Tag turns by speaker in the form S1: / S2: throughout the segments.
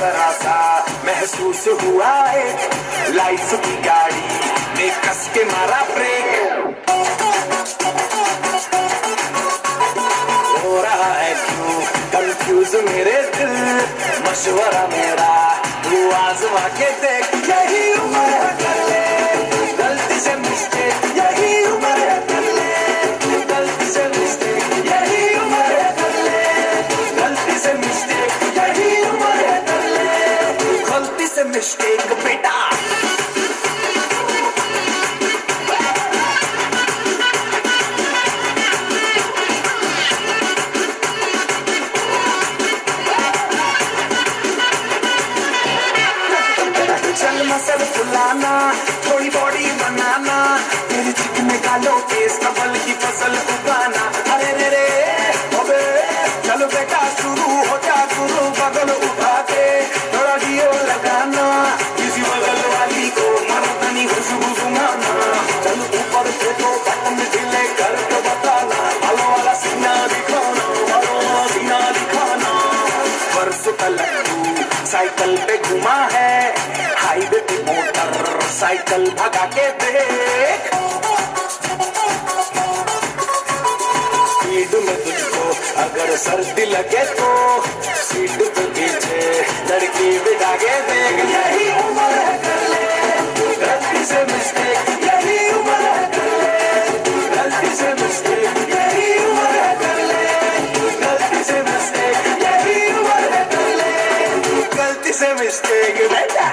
S1: जरा सा महसूस हुआ एक लाइफ की गाड़ी ने कस के मारा ब्रेक। हो रहा है क्यों कंफ्यूज मेरे दिल, मशवरा मेरा तू आजमा के देख। यही उम्र है कर ले गलती से मिस्टेक, यही उम्र है कर ले गलती से मिस्टेक, यही उम्र है कर ले गलती से मिस्टेक, यही उम्र है कर ले गलती से मिस्टेक बेटा। चल मसल फुलाना, थोड़ी बॉडी बनाना, तेरे चिकने गालों पे कमल की फसल उगाना। अरे रे रे अबे चल बेटा शुरू हो जा गुरु, बगल उठा के थोड़ा डियो लगाना, किसी बगल वाली को मर्दानी खुशबू सुनाना। चल ऊपर से तो बटन ढीले करके बताना, बालों वाला सीना दिखाना, बालों वाला सीना दिखाना। वर्षों तलक तू साइकिल पे घुमा है, हाईवे पे मोटर साइकिल भगा के देख। स्पीड में तुझको अगर सर्दी लगे तो सीट पे पीछे लड़की बिठा के देख। यही उम्र है कर ले गलती से मिस्टेक, यही उम्र है कर ले गलती से मिस्टेक, यही उम्र है कर ले गलती से मिस्टेक, यही उम्र है कर ले गलती से मिस्टेक बेटा।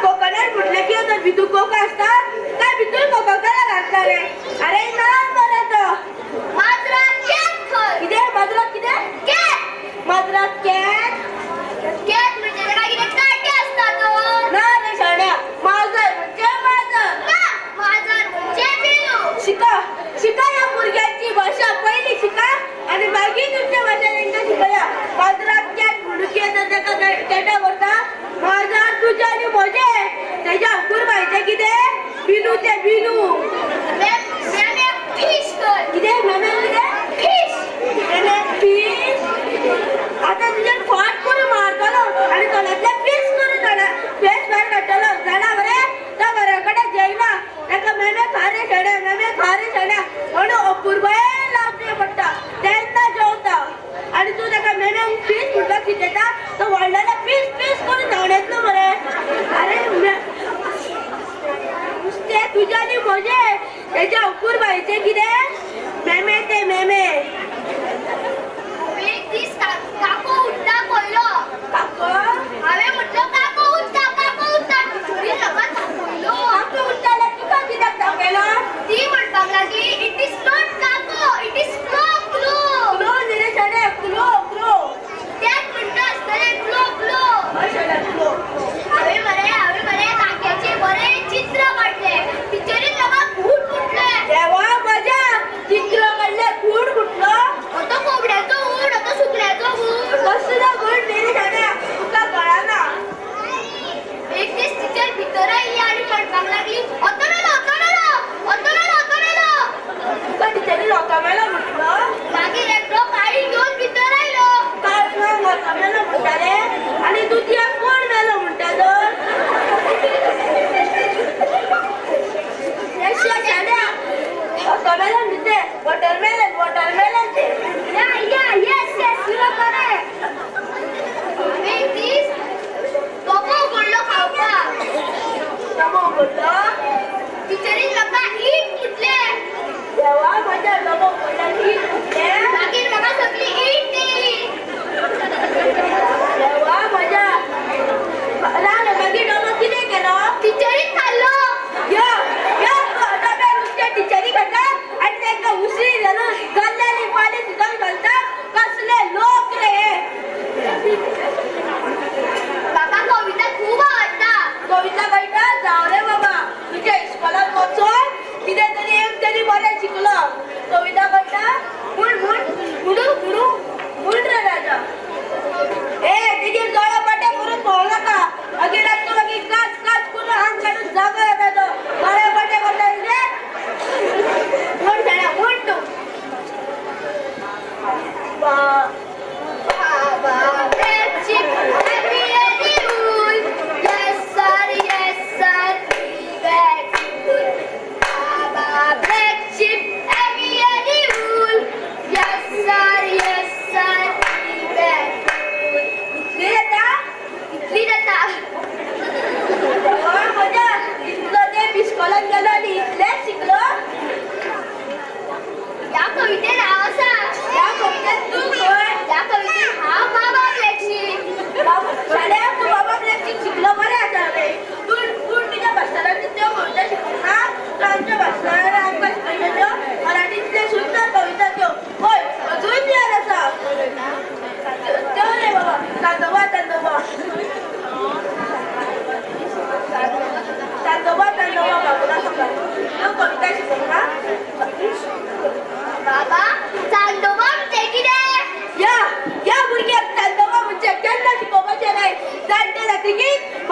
S2: कोकणात म्हटलं की भितूर कोक आसता काय भितूर कोकाकोला घालता रे।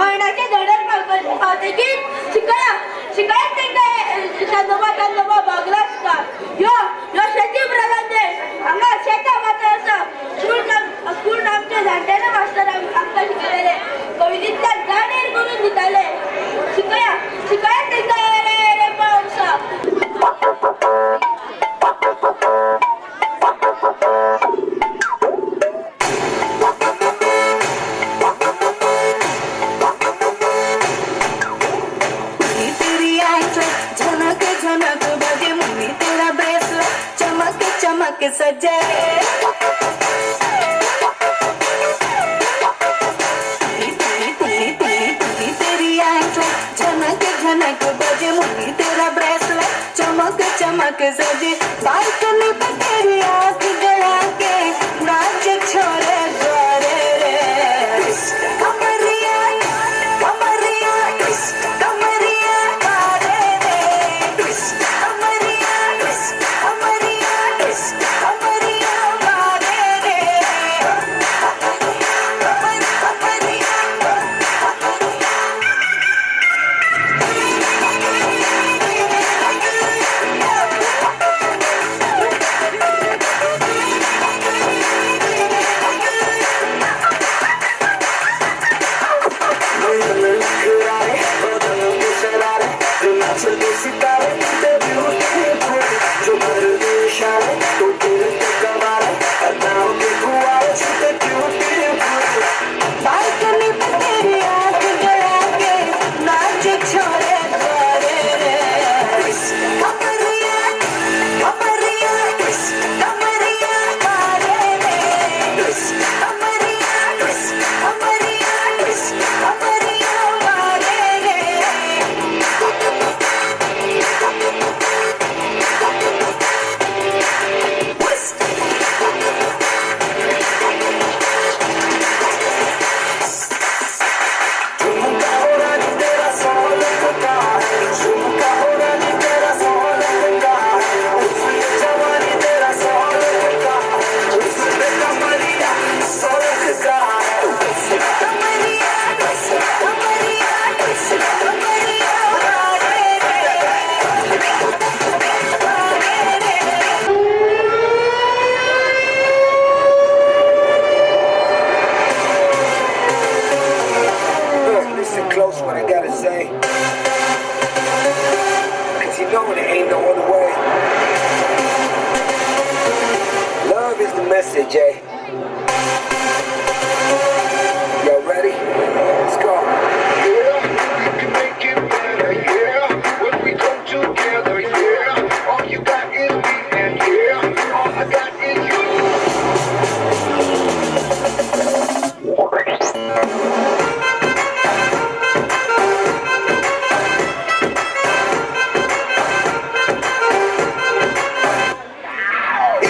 S2: मरणाच्या धडर पावतकीर शिकया शिकयात तेंकां चांदोबा चांदोबा भागला आसता. ह्यो ह्यो शेती प्रधान देश. हांगा शेतां मात्र आसा. स्कूल आमच्या जाणटेले मास्तर आमकां शिकयलेले कवितेंतल्यान जाणीर करून दिताले. शिकया शिकयात तेंकां रे पावसा.
S3: झनक झनक बजे मुन्नी तेरा ब्रेसलेट चमक चमक सजे. तेरी एंकलेट झनक झनक बजे मुन्नी तेरा ब्रेसलेट चमक चमक सजे. बालकनी पे तेरी आंख गड़ा के नाच छोरे गोरे रे. कमरिया कमरिया कमरिया मारे रे. कमरिया कमरिया कमरिया मारे रे. कमरिया बालकनी पे तेरी आंख गड़ा के नाच छोरे गोरे रे. कमरिया कमरिया कमरिया मारे रे. कमरिया कमरिया कमरिया मारे रे.
S1: झुमका हो रानी तेरा सौ लख का है, झुमका हो रानी तेरा सौ लख का है, उसमें जवानी तेरा सौ लख का है, उसमें कमरिया सौ लख का है.
S3: कमरिया कमरिया कमरिया मारे रे. मारे रे.
S1: Look, listen close what I gotta say. Cause you know there ain't no other way. Love is the message, eh? Y'all ready? Let's go.
S4: Yeah, we can make it better, yeah. When we come together, yeah. All you got is me, and yeah, all I got is you.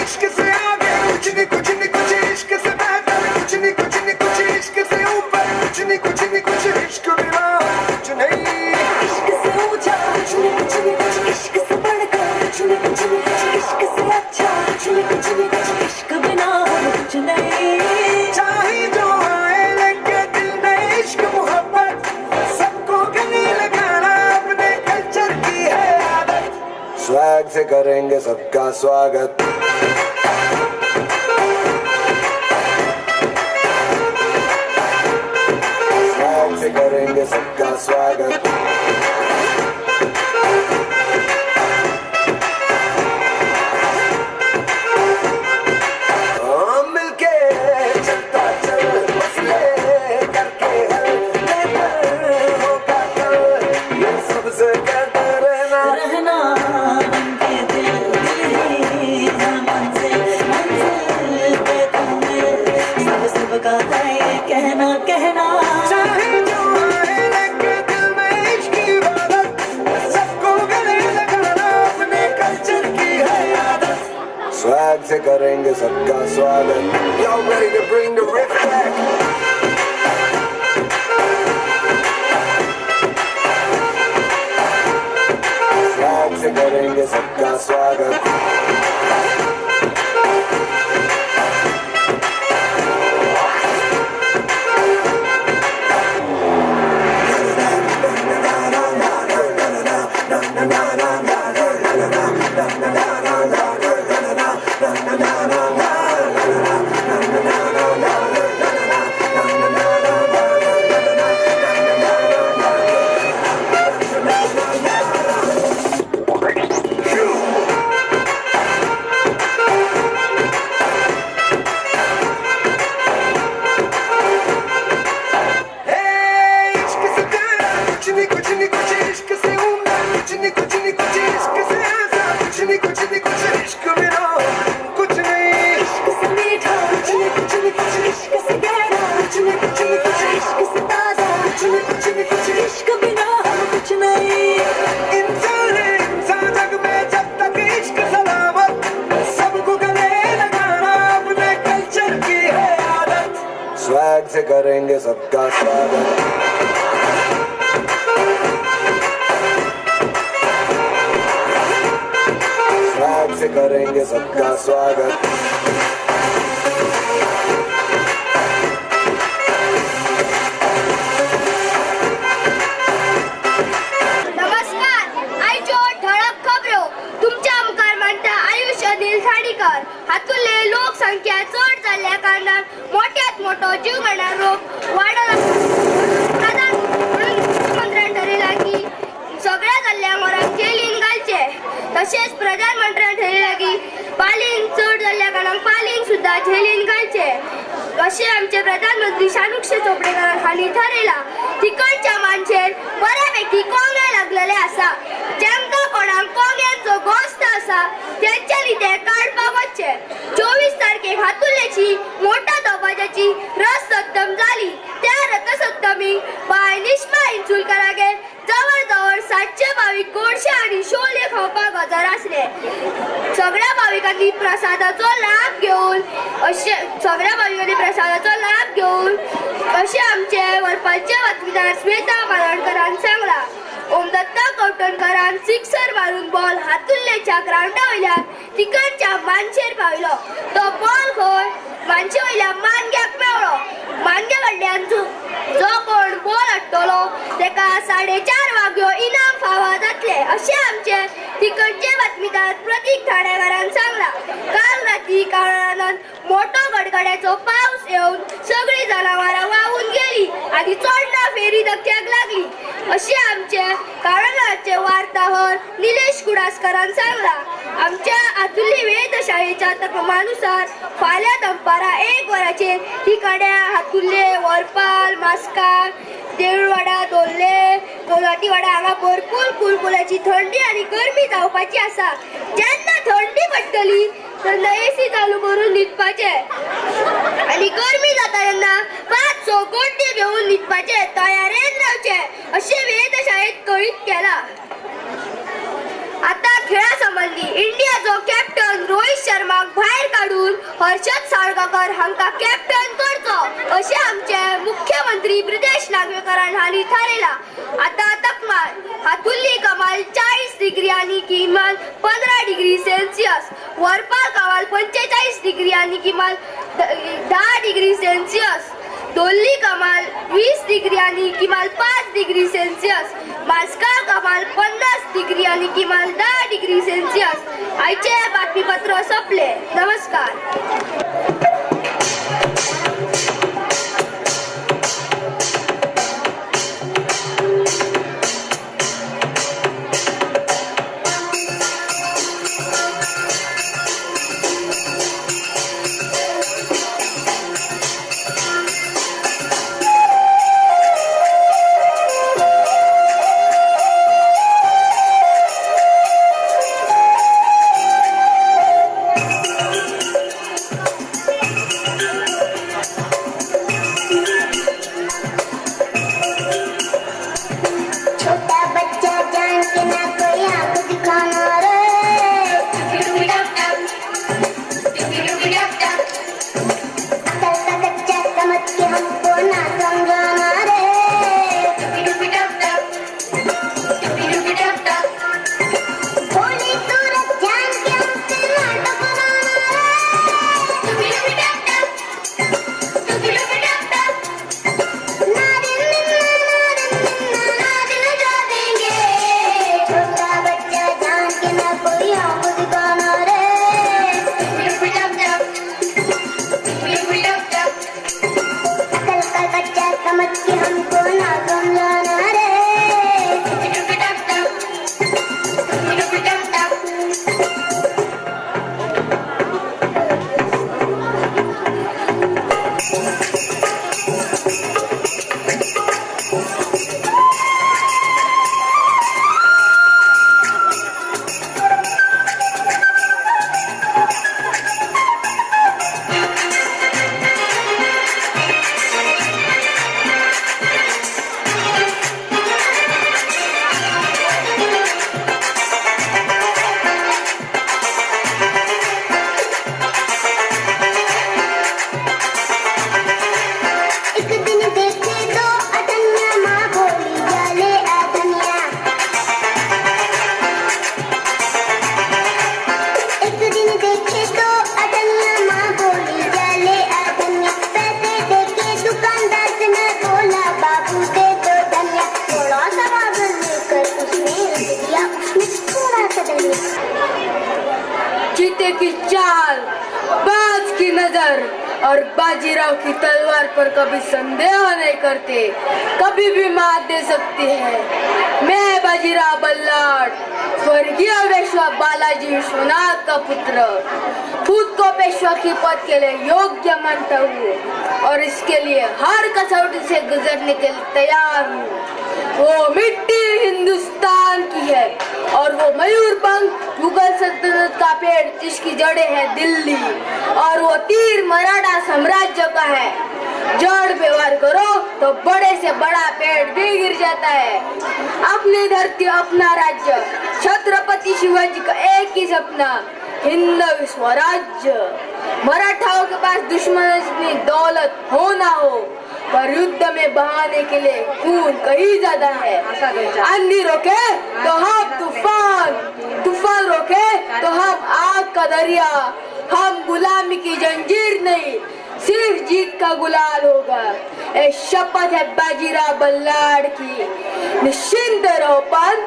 S1: इश्क से आगे कुछ नहीं कुछ नहीं कुछ, इश्क से बेहतर कुछ नहीं कुछ नहीं कुछ, इश्क से ऊपर कुछ नहीं कुछ नहीं कुछ, इश्क बिना कुछ नहीं.
S3: इश्क से ऊंचा कुछ नहीं कुछ नहीं कुछ, इश्क से बढ़कर कुछ नहीं कुछ नहीं कुछ, इश्क से अच्छा कुछ नहीं कुछ नहीं कुछ, इश्क बिना और कुछ नहीं.
S1: चाहे जो आए लेके दिल में इश्क मोहब्बत, सबको गले लगाना अपने कल्चर की है आदत. स्वैग से करेंगे सबका स्वागत. स्वैग से करेंगे सबका स्वागत. हाँ, मिलके चलता चल मसले करके हल, बेहतर होगा कल, ये सबसे कहते रहना.
S3: रहना बनके दिल दिल ही है मंजिल मंजिल पे तू मिल. सब सबका है ये कहना कहना.
S1: चाहे जो आए लेके दिल में इश्क की इबादत, सबको गले लगाना अपने कल्चर की है आदत. स्वैग से करेंगे सबका स्वागत. Y'all ready to bring the riff back? Swag से करेंगे सबका स्वागत.
S3: इश्क से ताजा, कुछ नहीं कुछ नहीं कुछ, इश्क बिना हम कुछ नहीं।
S1: इंसान इंसान जग में जब तक इश्क सलामत, सबको गले लगाना अपने कल्चर की है आदत।
S5: स्वैग से करेंगे सबका स्वागत। स्वैग से करेंगे सबका स्वागत।
S2: नमस्कार, आयच्यो ठळक खबरो तुमच्या मुखार मांडटा आयुष अनिल साडीकर। हातूंतले लोकसंख्या चड जाल्ल्या कारणान मोट्यात मोटो जीवघेणा रोग वाडत आसा। प्रधान म्हणून मुख्यमंत्र्यान ठरयलां की सगळ्या जाल्ल्या मरांक जेलीन घालचे। तशेंच प्रधानमंत्र्यान ठरयलां की पालींग चड जाल्ल्या कारणान पालींग सुद्दां जेलीन घालचे अशें आमचे प्रधानमंत्री शानुक्ष चोपडेकर हांणी ठरयलां। तिकडच्या मानशेर बऱ्यापैकी कोंगे लागलेले आसा। जांकां कोणाक कोंग्यांचो गोस्त आसा तेंच्यांनी ते काडपाक वचचे। 24 तारखेक हातुर्लेची मोठ्या दबाज्याची रथसप्तम जाली। त्या रथसप्तमीक बाय निष्मा इंचुलकरागेर जवळ जवळ 700 भावीक गोडशे आनी शोले खावपाक हजर आसले। सगळ्या भाविकांनी प्रसादाचो लाभ घेवन अशें आमचे वरपालचे बातमीदार स्वेता मालवणकरान सांगलां। ओमदत्ता कवठणकरान सिक्सर मारून बॉल हातुर्लेच्या ग्रावंडा वयल्यान तिकडच्या मानशेर पावयलो। तो बॉल खंय मानशे वयल्या मानग्याक मेवळो। मानग्या कडल्यान जो कोण बॉल हाडटलो तेका 4.5 वाग्यो इनाम फावो जातले अशें आमचे तिकडचे बातमीदार प्रतीक ठाणेकारान सांगलां। काल राती कारणान मोठो गडगड्याचो पावस येवन सगळीं जनावरां व्हांवून गेली आनी चोडणा फेरी धक्क्याक लागली अशें आमचे कारणाचे वार्ताहर निलेश कुडासकरान सांगलां। आमच्या हातुर्ली वेधशाळेच्या तकमानुसार फाल्यां दनपारां 1 वरांचेर तिकड्या हातुर्ले, वरपाल, मास्का, देऊळवाडा, दोल्ले, कोलाटीवाडा हांगा भरपूर कुलकुलाची थंडी आनी गरमी जावपाची आसा। जेन्ना थंडी पडटली तेन्ना एसी चालू करून न्हिदपाचें आनी गरमी जाता तेन्ना 5-6 गोड्डे घेवन न्हिदपाचें, तयारेन रावचें अशें वेधशाळेंत कळीत केलां। आता खेळा संबंदी इंडियाचो कॅप्टन रोहित शर्माक भायर काडून हर्षद साळगांवकर हांकां कॅप्टन करचो अशें आमचे मुख्यमंत्री ब्रिजेश नागवेकरान हांणी थारायलां। आतां तापमान हातुर्ली कमाल 40 डिग्री आनी किमान 15 डिग्री सेल्सियस, वरपाल कमाल 45 डिग्री आनी किमान 10 डिग्री सेल्सियस, दोल्ली कमाल 20 डिग्री आनी किमान 5 डिग्री सेल्सियस, मास्का कमाल 50 डिग्री आनी किमान 10 डिग्री सेल्सियस। आयचे बातमीपत्र सोंपले। नमस्कार। और बाजीराव की तलवार पर कभी संदेह नहीं करते, कभी भी मात दे सकती है। मैं बाजीराव बल्लाळ, स्वर्गीय पेशवा बालाजी विश्वनाथ का पुत्र, खुद को पेशवा की पद के लिए योग्य मानता हूँ और इसके लिए हर कसौटी से गुजरने के लिए तैयार हूँ। वो मिट्टी हिंदुस्तान की है और वो मयूर पंख मुगल सल्तनत का पेड़ जिसकी जड़ें हैं दिल्ली, और वो तीर मराठा साम्राज्य का है। जड़ पे वार करो तो बड़े से बड़ा पेड़ भी गिर जाता है। अपनी धरती अपना राज्य, छत्रपति शिवाजी का एक ही सपना, हिंद स्वराज्य। मराठाओं के पास दुश्मन जितनी दौलत हो ना हो, पर युद्ध में बहाने के लिए खून कहीं ज्यादा है। आंधी रोके तो हम तूफान, तूफान रोके तो हम आग का दरिया। हम गुलामी की जंजीर नहीं, सिर्फ जीत का गुलाल होगा। ये शपथ है बाजीराव बल्लाळ की। निश्चिंत रहो पंत,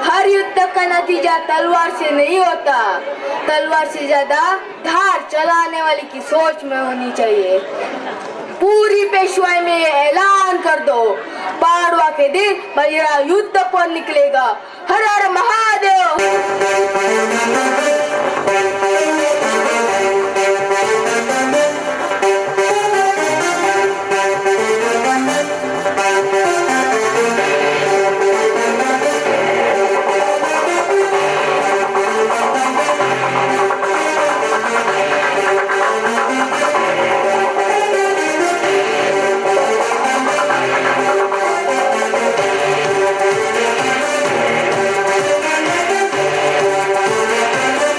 S2: हर युद्ध का नतीजा तलवार से नहीं होता, तलवार से ज्यादा धार चलाने वाले की सोच में होनी चाहिए। पूरी पेशवाई में ये ऐलान कर दो, पाड़वा के दिन बाजीराव युद्ध पर निकलेगा। हर हर महादेव।
S4: Thank you.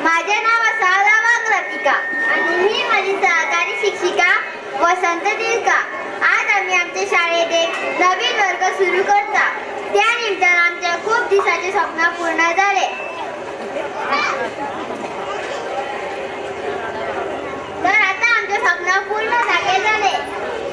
S2: माझे नाव आसा लवंग लतिका आनी ही माझी सहकारी शिक्षिका वसंत दिलका. आज आमी आमच्या शाळेत एक नवीन वर्ग सुरू करता. त्या निमतान आमच्या खूप दिसाचे स्वप्न पूर्ण जाले. तर आता आमचे स्वप्न पूर्ण जागे जाले.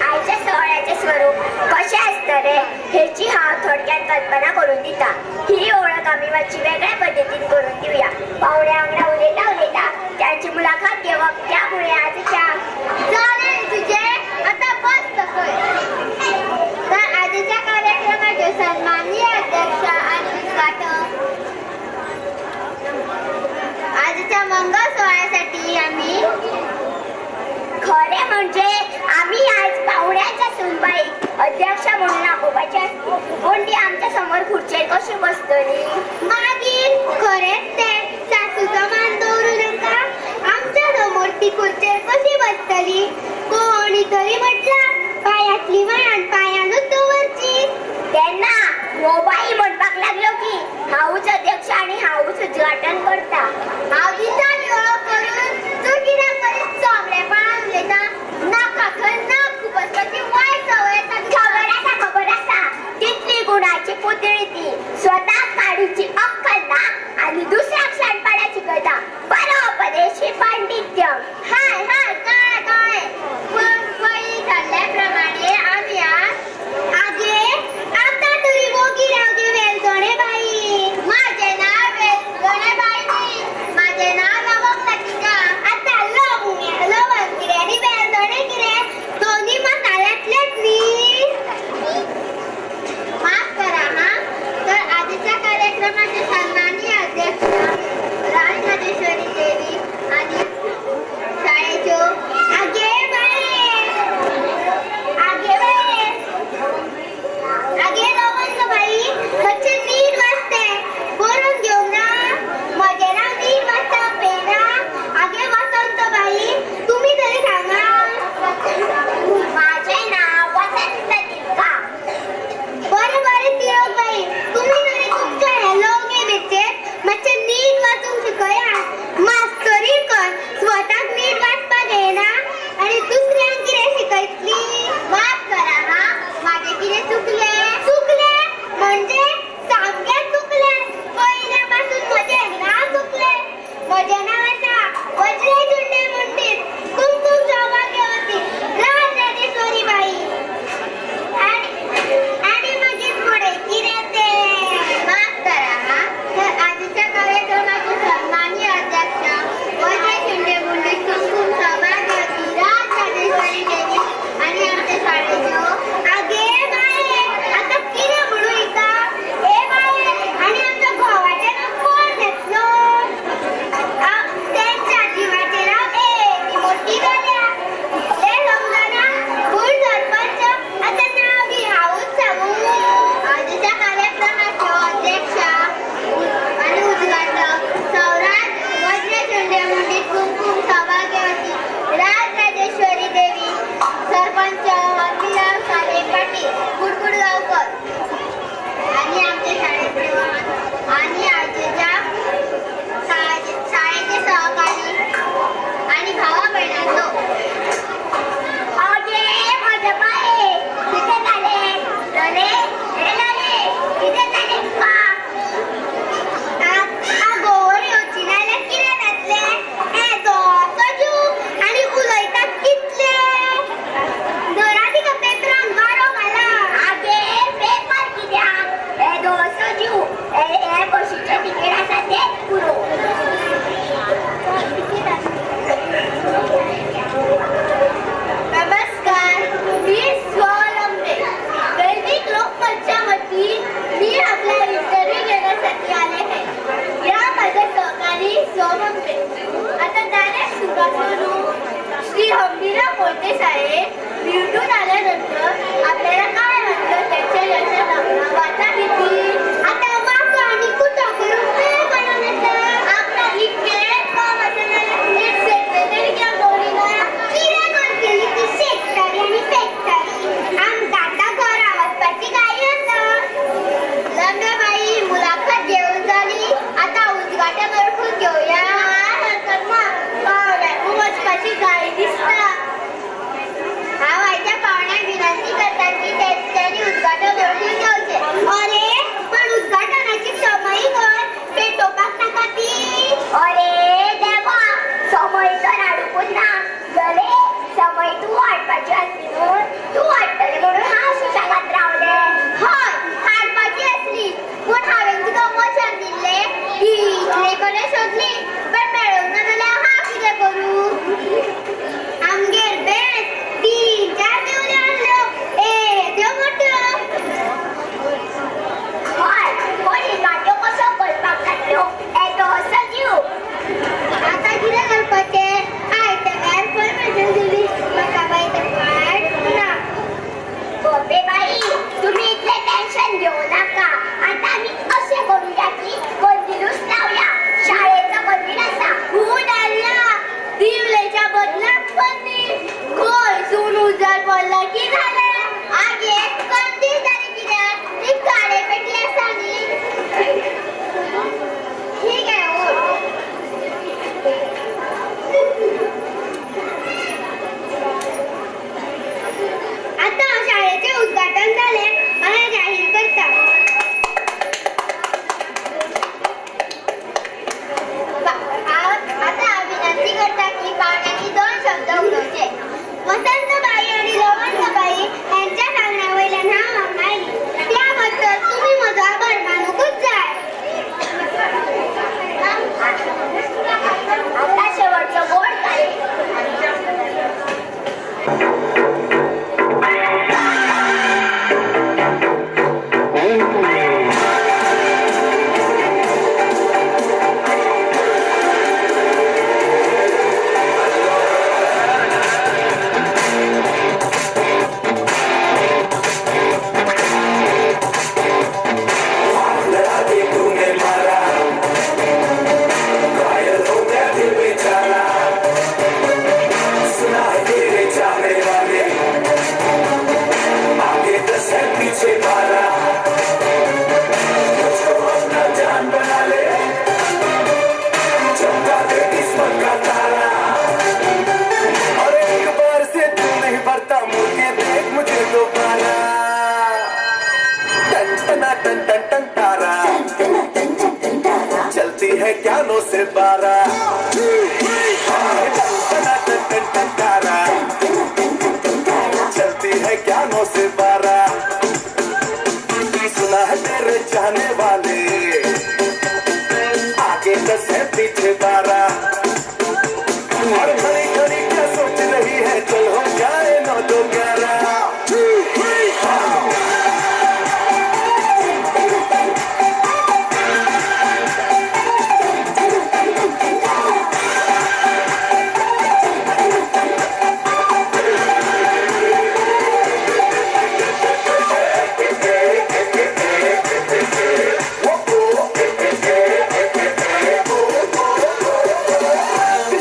S6: आयच्या सोहळ्याचे स्वरूप कशें आसतलें हेची हांव थोडक्यात कल्पना करून दिता. ही ओळख आमी मातशी वेगळ्या पद्दतीन करून दिवया. पावण्या वांगडा उलयता उलयता त्यांची मुलाखत घेवप त्यामुळे आजच्या
S2: जालें तुजें, आतां बस तसोय. तर आजच्या कार्यक्रमाचे सन्माननीय अध्यक्ष आनी उद्घाटक आजच्या मंगल सोहळ्यासाठी आमी
S6: खरें म्हणजे आमी आज पावण्याच्या सुनबाईक अध्यक्ष म्हणून आपोवपाची आसली, पूण ती आमच्या समोर खुर्चेर कशी बसतली?
S2: मागीर खरेंच तें सासूचो मान दवरून आमकां आमच्या समोर ती खुर्चेर कशी बसतली? कोणी तरी म्हटलां पायांतली मान पांयानूच दवरची.
S6: तेन्ना हो बाई म्हणपाक लागलो की हांवूच अध्यक्ष आनी हांवूच उद्घाटन करता.
S2: हांव दिता न्ही वळख करून, तूं कित्याक करीत चोमडेपणान उलयता? नाका खंय नाक खुपसपाची वायट संवय आसा तुका.
S6: खबर आसा, खबर आसा. तितली गुणाची पुतळी ती, स्वताक काडूची अक्कल ना आनी दुसऱ्याक शाणपणां शिकयता. परोपदेशी पांडित्य.
S2: हाय हाय, कळ्ळें कळ्ळें. पूण पयलीं ठरल्या प्रमाणे आमी आगे आतां तरी वोगी राव गे वेलदोणे बाई. म्हाजें नांव वेलदोणे बाई न्ही, म्हाजें नांव लवंग लतिका. आतां लवंग कितें आनी वेलदोणे कितें, दोनी मसाल्यांतलेच न्ही. माफ करा हां. तर आजच्या कार्यक्रमाचे सन्माननीय अध्यक्ष राजराजेश्वरी देवी आनी शाळेच्यो आगे बाये, आगे बाये, आगे लवंग बाई, मातशें नीट वाचतें, बरोवन घेवंक ना. म्हजें नांव नीट वाचता पळयना. आगे वसंत बाई, तुमी तरी सांगा.
S6: म्हाजें नांव वसंत दिलका.
S2: बरें बरें तिळक बाई, तुमी तरी तुमच्या ह्या लवंगे मिरचेर मातशें नीट वाचूंक शिकया. मास्तरी कर, स्वताक नीट वाचपाक येना आनी दुसऱ्यांक कितें शिकयतली? माफ करा हां, म्हाजें कितें चुकलें? चुकलें म्हणजे सामकें चुकलें. पयल्या पासून म्हजें नांव चुकलें. म्हजें नांव आसा वज्रचुंडे मुंडीत कुमकुम सौभाग्यवती राजराजेश्वरी बाई. आनी मागीर फुडें कितें तें? माफ करा हां. तर आजच्या कार्यक्रमाचे सन्माननीय अध्यक्ष वज्रचुंडे मुंडीत कुमकुम सौभाग्यवती राजराजेश्वरी देवी आनी आमच्या शाळेच्यो आगे बाये, आतां कितें म्हणू हिका? ए बाये, आनी आमच्या घोवाचें नांव कोण घेतलो? तेंच्या जिवाचें नांव एदी मोठी जाल्या. तें समजना, पूण सरपंच आतां नांव बी हांवूच सांगू. आजच्या कार्यक्रमाच्यो अध्यक्ष आनी उद्घाटक सौराज वज्रचुंडे मुंडीत कुमकुम सौभाग्यवती राजराजेश्वरी देवी, सरपंच हंबीराव साहेब पाटील कुडकुडगांवकर आनी आमच्या शाळेचे आनी आजच्या शाळेचे सहकारी आनी भावा भयणांनो.
S6: अगे म्हज्या बाये, कितें जालें? लले, ए लले, कितें जालें तुका?
S2: आगोवर येवची नाजाल्यार कितें जातलें? येदो जीव आनी उलयतात कितले. धरा तिका पेपरान वारो घाला.
S6: आगे पेपर कित्याक? येदोसो जीव,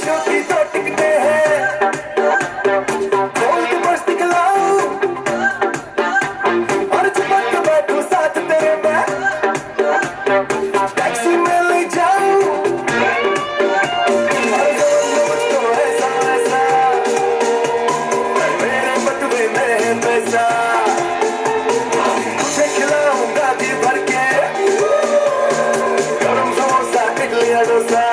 S1: शो की दो टिकटें हैं, गोल्ड बस दिखलाऊं और चिपक के बैठूं साथ तेरे मैं, टैक्सी में ले जाऊं। हर जोर मुझको ऐसा वैसा, मेरे बटुए में है पैसा, तुझे खिलाऊंगा जी भर के गरम समोसा इडली डोसा।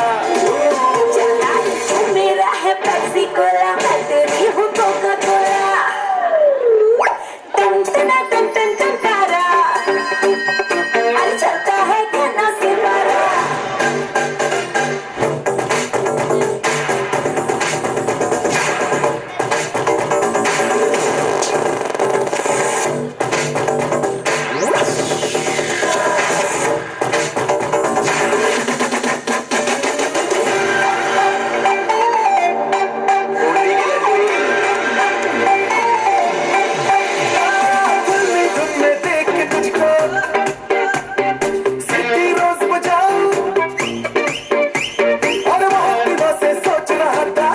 S3: चला तू मेरा है पेप्सी कोला, मैं तेरी हूँ कोका कोला। टन टना टन टन टन तारा, अरे चलता है कहना से बारा।
S1: फिल्मी धुन में देख के तुझको सिटी रोज बजाऊं, और बहुत दिनों से सोच रहा था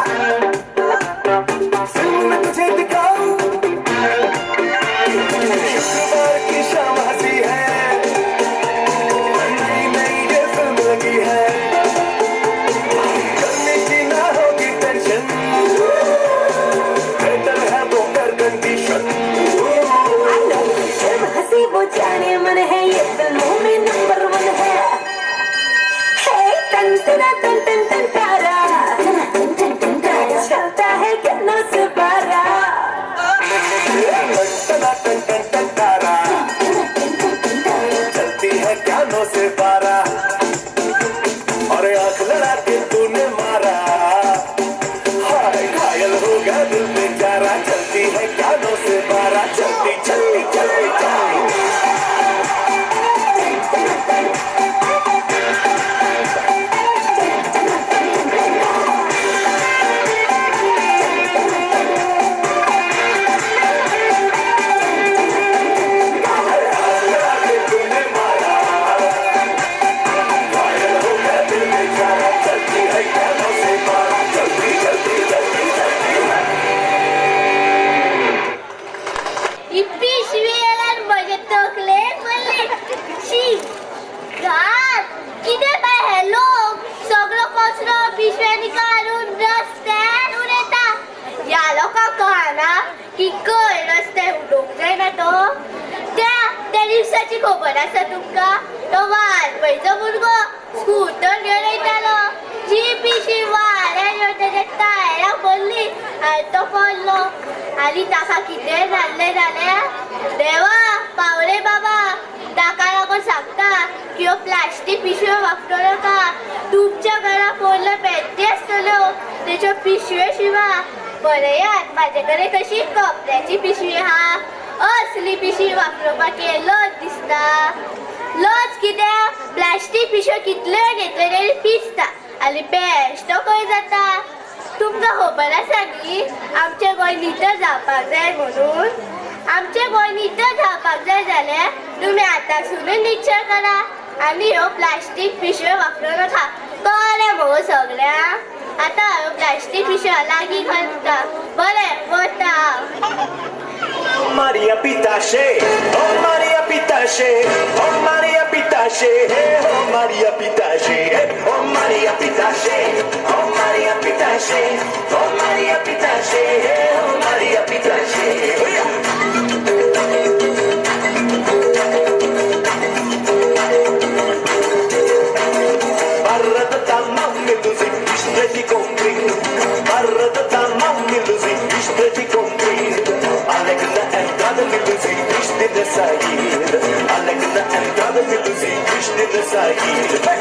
S1: फिल्म में तुझे दिखाऊं। शुक्रवार की शाम हंसी है, नई नई ये फिल्म लगी है, गर्मी की ना होगी टेंशन, बेटर है वो एयर कंडीशन।
S3: शर्म हंसी वो जाने मन है, ये फिल्मों में नंबर 1 है। हे टन टना टन टन टन तारा, चलता है कहना से बारा।
S1: टन टन टन टन तारा, चलती है कानों से बारा, और आंख लड़ा के तूने मारा, हाय घायल हो गया दिल बेचारा। चलती है कानों से बारा, चलती चलती चलती चलती। लड़ा के तूने मारा, घायल हो गया दिल बेचारा। चलती है कानों से बारा, चलती चलती चलती चलती है।
S6: ही पिशवी येयल्यार म्हजे तकलेक पडली. शी घाण, कितें बाय हे लोक सगळो कचरो पिशव्यांनी काडून रस्त्यार उडयता. ह्या लोकांक कळना की खंय रस्त्यार उडोवंक जायना तो. त्या त्या दिसाची खबर आसा तुमकां, तो वाळपयचो भुरगो स्कुटर घेवन वयतालो, जी पिशवी वाऱ्यान येवन तेज्या टायराक पडली आनी तो पडलो. आनी ताका कितें जाल्लें जाल्यार देवा पावले बाबा. ताका लागून सांगता की ह्यो प्लास्टीक पिशव्यो वापरूं नाका, तुमच्या घरा पडल्यो पेड्डे आसतल्यो तेच्यो पिशव्यो शिवा. पळयात म्हाजे कडेन कशी कपड्याची पिशवी आहा, असली पिशवी वापरपाक लज दिसता. लज कित्याक, प्लास्टीक पिशव्यो कितल्यो घेतल्यो तरी पिसता आनी बेश्टो खंय जाता. तुमकां खबर आसा न्ही आमचें गोंय नितळ जावपाक जाय म्हणून. आमचें गोंय नितळ जावपाक जाय जाल्यार तुमी आतांसुनूच निश्चय करा आनी ह्यो प्लास्टीक पिशव्यो वापरूं नाका. कळ्ळें मगो सगळ्यांक? आतां ह्यो प्लास्टीक पिशव्यो लागीं घालता. बरें वता हांव.
S1: Maria Pitache, oh Maria Pitache, oh Maria Pitache, oh Maria Pitache, oh Maria Pitache, oh Maria Pitache, oh Maria Pitache, oh Maria Pitache. Oh yeah. Alegre na entrada, me luzem, triste de sair. Alegre na entrada, me luzem, triste de sair. Vem!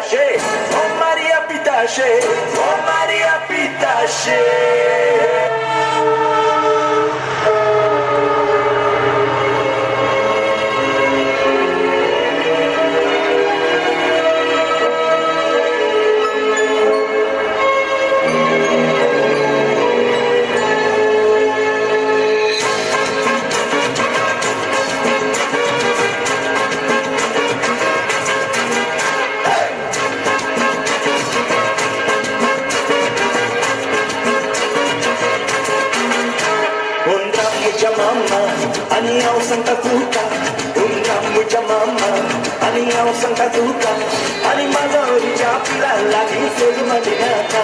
S1: Pitache, oh Maria Pitache, oh Maria Pitache. आनी हांव सांगता तुका उंदरा म्हज्या मामा आनी हांव सांगता तुका आनी मालोरीच्या पिला लागीं चेडूं नाका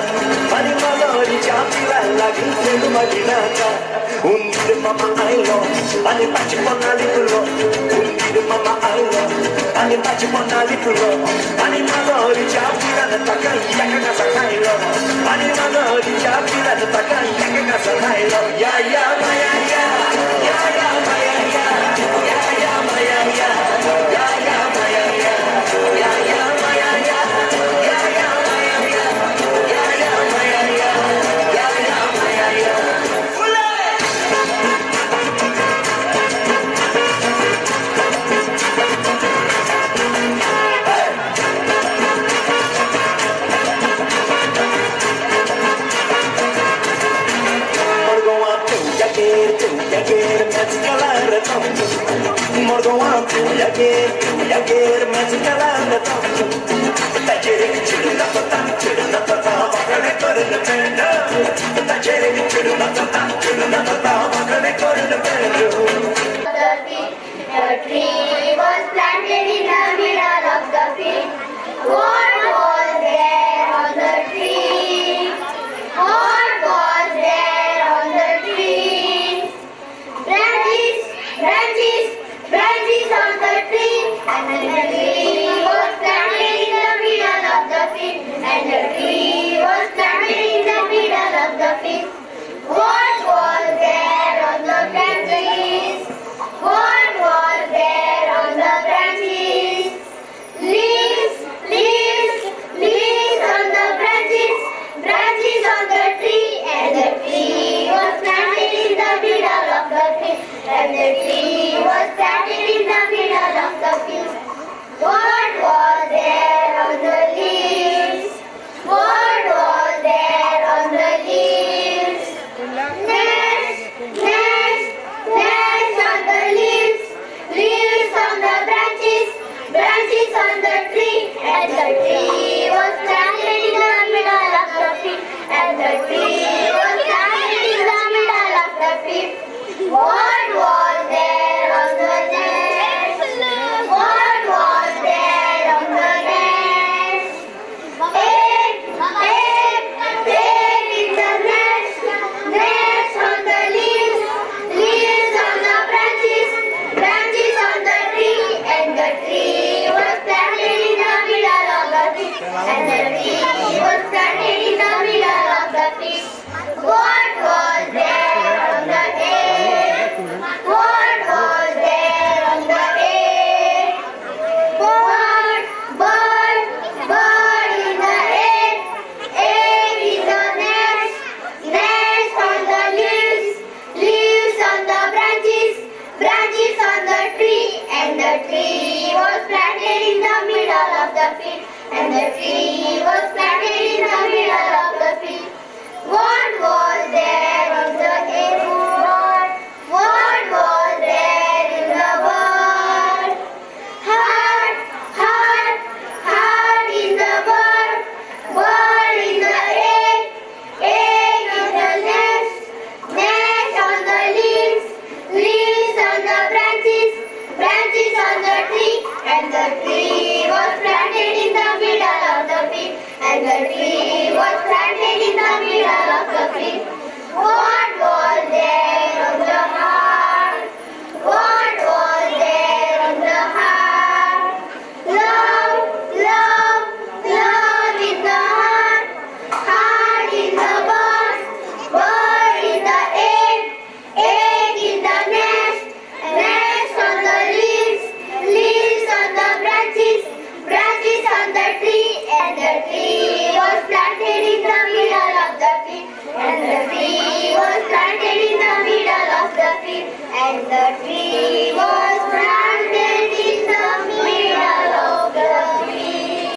S1: आनी मालोरीच्या पिला लागीं चेडूं नाका. उंदीर मामा आयलो आनी ताचे पोंदा लिपलो, उंदीर मामा आयलो आनी ताचे पोंदा लिपलो आनी मालोरीच्या पिलान ताका एका घासा खायलो आनी मालोरीच्या पिलान ताका एका घासा खायलो. या या माया या या या माया या या या माया या या या माया या या या माया या या या माया या या या माया या या या माया या.
S6: The tree was planted in the middle of the field. What was there on the tree? What was there on the tree? Branches, branches, branches on the tree. And the tree was planted in the middle of the field. And the tree was planted in the middle of the field. What was there on the branches? What was there on the branches? Leaves, leaves, leaves on the branches, branches on the tree. And the tree was planted in the middle of the field. And the tree was planted in the middle of the field. What was there on the leaves? What was there on the leaves? Nests, nests, nests on the leaves, leaves on the branches, branches on the tree. And the tree was planted in the middle of the field. And the tree was planted in the middle of the field. What was there on the nest? What was there on the nest? Egg, egg, egg in the nest, nest on the leaves, leaves on the branches, branches on the tree. And the tree was planted in the middle of the tree. And the tree was planted in the middle of the tree. What was there on the egg? What was there on the egg? Bird, bird, bird in the egg, egg in the nest, nest on the leaves, leaves on the branches, branches on the tree. And the tree was planted in the middle of the field. And the tree was planted in the middle of the field. What was there on the egg? What was there in the bird? Heart, heart, heart in the bird, bird in the egg, egg in the nest, nest on the leaves, leaves on the branches, branches on the tree. And the tree was planted in the middle of the field. And the tree was planted in the middle of the field. planted in the middle of the field. And the tree was planted in the middle of the field. And the tree was